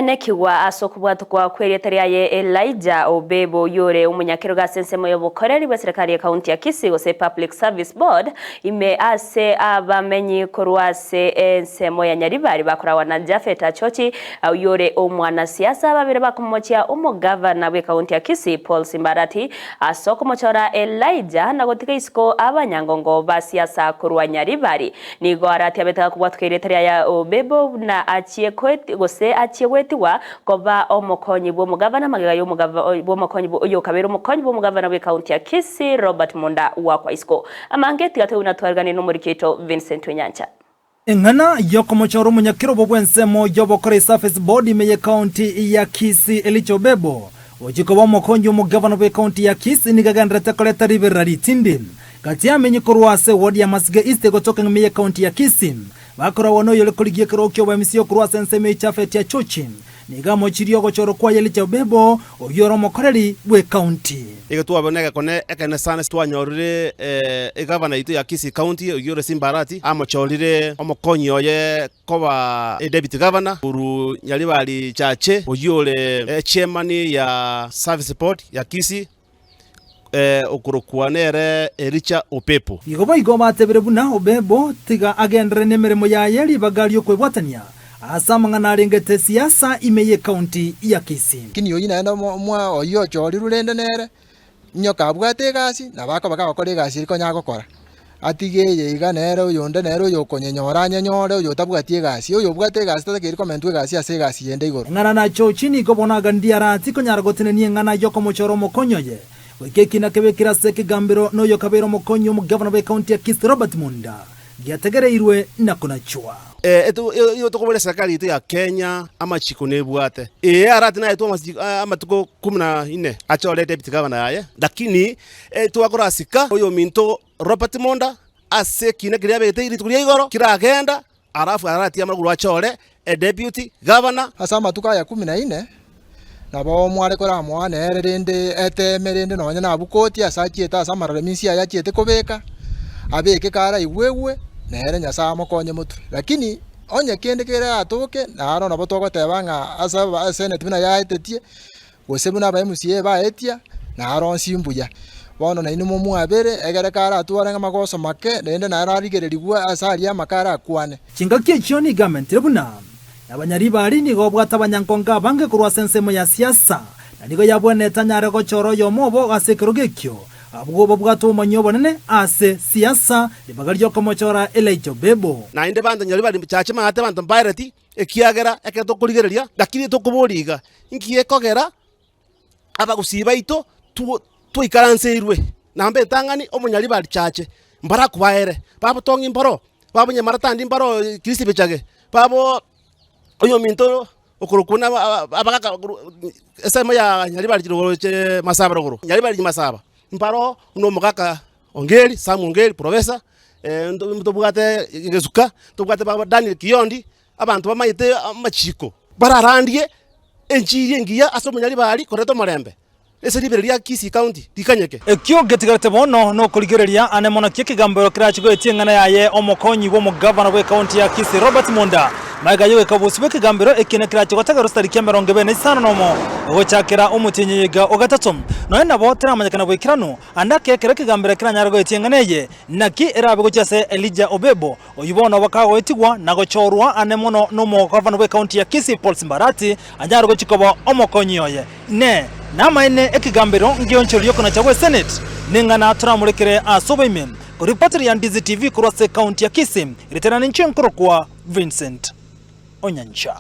Koenekigwa ase okobwatokwa kw'erieta riaye Elijah Obebo oyio ore omonyakerogo ase ensemo y'obokoreri bw'eserekari y'ekaunti ya Kisii gose Public Service Board ime ase abamenyi korwa ase ensemo ya Nyaribari bakoragwa na Japhet Achochi oyio ore omwanasiasa babere bakomochia omogavana bw'ekaunti ya Kisii Paul Simbarati ase okomochora Elijah na gotiga isiko abanyangongo ba siasa korwa Nyaribari. Nigo aratiabete gakobwatoka erieta riaye Obebo buna achie gose achie goetigwa koba omokonyi bw'omogavana magega y'omokonyi oyokabeire omokonyi bw'omogavana bw'ekaunti ya Kisii Robert Monda wakwa isiko. Amange tiga toigwe buna twareganire nomoriki oito Vincent Onyancha. Eng'ana y'okomochora omonyakerobo bw'ensemo y'obokora Service Board ime y'ekaunti ya Kisii Elijah Obebo ochia koba omokonyi omogavana bw'ekaunti ya Kisii nigo agendererete koreta riberera ritindi Gati y'amenyi korwa ase ewodi ya Masige East egotoka ng'ime y'ekaunti ya Kisii, bakoragwa noyore korigia ekerogo ki'oboemisi okorwa ase ensemo y'Echafeti ya Chochi. Nigo amochirie ogochorwa kwaye Elijah Obebo, oyio ore omokoreri bw'ekaunti. Igo twabona egekone ekenene sana twanyorire egavana yaito ya Kisii County oyio ore Simba Arati amochorire omokonyi oye koba deputy governor korwa Nyaribari Chache oyio ore chairman ya service board ya Kisii. okorokwa nere Elija Opepo. Igo boigo batebire buna Obebo tiga agenderere nemeremo yaye ribaga riokwebwatania ase amang'ana arengete siasa ime y'ecounty ya Kisii. Lakini oyio naende omwa oyio ochorirwe rende nere, inyoka abwate egasi, nabo akoba kagokora egasi eria konya agokora. Atige eye iga nere oyonde nere oyokonyenyora anyenyore oyo otabwati egasi, oyo obwate egasi tatakeiri komentwa egasi ase egasi yende igoro. Eng'ana na chochi nigo bono aganirie arati konyara gotenenia eng'ana y'okomochora omokonyi oye, goika ekina kebekire ase ekegambero na oyokabeire omokonyi omogavana bw'ekaunti ya Kisii Robert Munda giategereirwe na konachwa. Igo tokoboria eserikari yaito ya Kenya amachiko nebwate. Ee arati naetwe amatuko kumi na ine achore deputy governor yaye, lakini twakorasika oyominto Robert Monda ase ekiina keria abegete rituko ria igoro kiragenda, alafu aratie amagoro achore edeputy governor. Ase amatuko aya kumi na ine nabo mware koramoa nere rende eteeme rende nonya nabwo koti ase achiete ase amararemisi aye achiete kobeka, abeke kare aigwegwe, nere Nyasae amokonye motwe. Lakini onye kende keratoke, naro nabo togoteba ng'a ase aba eseneti buna yaetetie, gose buna aba MCA baetia, naro onsi mbuya. Bono nainwe momwabere, egere karatware ng'a magoso make, naende naro arigererigwe ase aria amake arakwane. Chingaki echio nigo amentire buna nabanyaribari nigo babwate abanyankonge abange korwa ase ensemo ya siasa, na nigo yabwenerete anyare gochora oyomo obo ase ekerogo ekio, abwo babwate obomanyi obonene ase siasa, ribaga ri'okomochora Elijah Obebo. Naende banto nyaribari chache maate banto mbaereti, Ekiagera ekero tokorigereria, lakini tokoboria iga, inki gekogera abagusii baito twaikaranseirwe namba entang'ani omonyaribari chache mbarakobaere, babotong'i mboro, babonyamaratandi mbaro Kristo bichage, babo oyominto okorokwa buna abagaka ensemo ya nyaribari roche masaba rogoro, nyaribari masaba, mbaro buna omogaka Ongeri, Sam Ongeri, professor, ntobwate Gesuka, ntobwate baba Daniel Kiyondi, abanto bamaete amachiko, bararandie enchiri engiya ase omonyaribari koreta omorembe ase ribero ria Kisii County rikanyeke. Ekio getigarete bono nokorigereria ane mono ki ekegambero kerache goetia eng'ana yaye omokonyi bw'omogavana bw'ekaunti ya Kisii Robert Munda. Magega y'ogoika bosio bw'ekegambero ekiina kerache gotegerwa chitariki emerongo ebere na isano nomo gochakera omotienyi oyoiga o gatato. Nonya nabo teramanyekana boikeranu Ande ake ekero ekegambero keranyare goetia eng'ana eye, naki erabe gochia ase Elijah Obebo, oyio bono bakagoetigwa na gochorwa ane mono nomogavana bw'ekaunti ya Kisii Paul Simbarati, anyare gochia koba omokonyi oye. Inee! Namaene ekegambero ngeonchorerie okonacha gwe Senate? Neng'ana toramorekere ase oboime. Koripoteri ya Ndizi TV korwa ase ekaunti ya Kisii, ritanani inche nkorokwa Vincent Onyancha.